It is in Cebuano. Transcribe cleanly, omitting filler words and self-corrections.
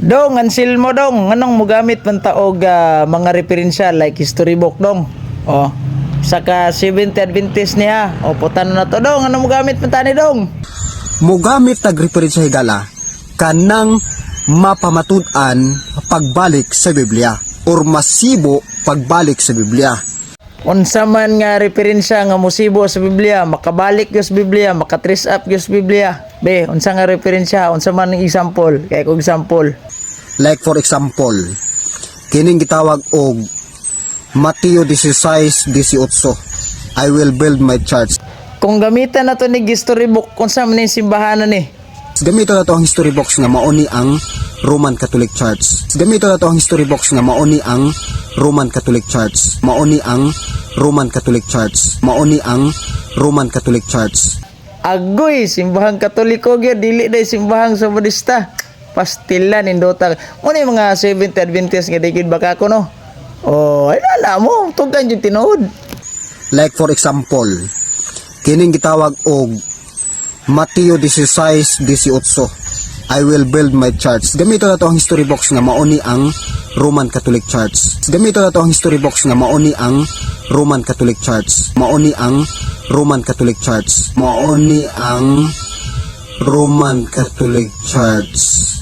Dong, Anselmo dong, nganong mogamit man ta og mga referensya like history book, dong? Oh, saka Seventh Adventist niya. O putano na to, dong, anong mogamit man ta ni, dong? Mogamit tag referensya, higala, kanang mapamatud-an pagbalik sa Biblia or masibo pagbalik sa Biblia. Unsa man nga referensya nga musibo sa Biblia, makabalik gyud sa Biblia, maka-trace up gyud sa Biblia? Be, unsa nga referensya, unsa man ang example? Kay kog example. Like for example, kining gitawag og Mateo 16:18, "I will build my church." Kung gamitan na to ni history book, unsa man ning simbahanan ni? Gamito na to ang history books nga mao ni ang Roman Catholic Church. Gamito na to ang history books nga mao ni ang Roman Catholic Church. Mao ni ang Roman Catholic Church. Mao ni ang Roman Catholic Church. Agoy, simbahang Katoliko gyud, dili day simbahang sa Budista. Pastila nindota. Mo ni mga Seventh Adventist nga di gyud baka ko, no. Oh, ay nala mo, tugan yung tinuod. Like for example, kining gitawag og Mateo 16:18, "I will build my church." Gamito na to ang history books nga mao ni ang Roman Catholic Church. Gamito na to ang history books nga mao ni ang Roman Catholic Church. Mao ni ang Roman Catholic Church. Mao ni ang Roman Catholic Church.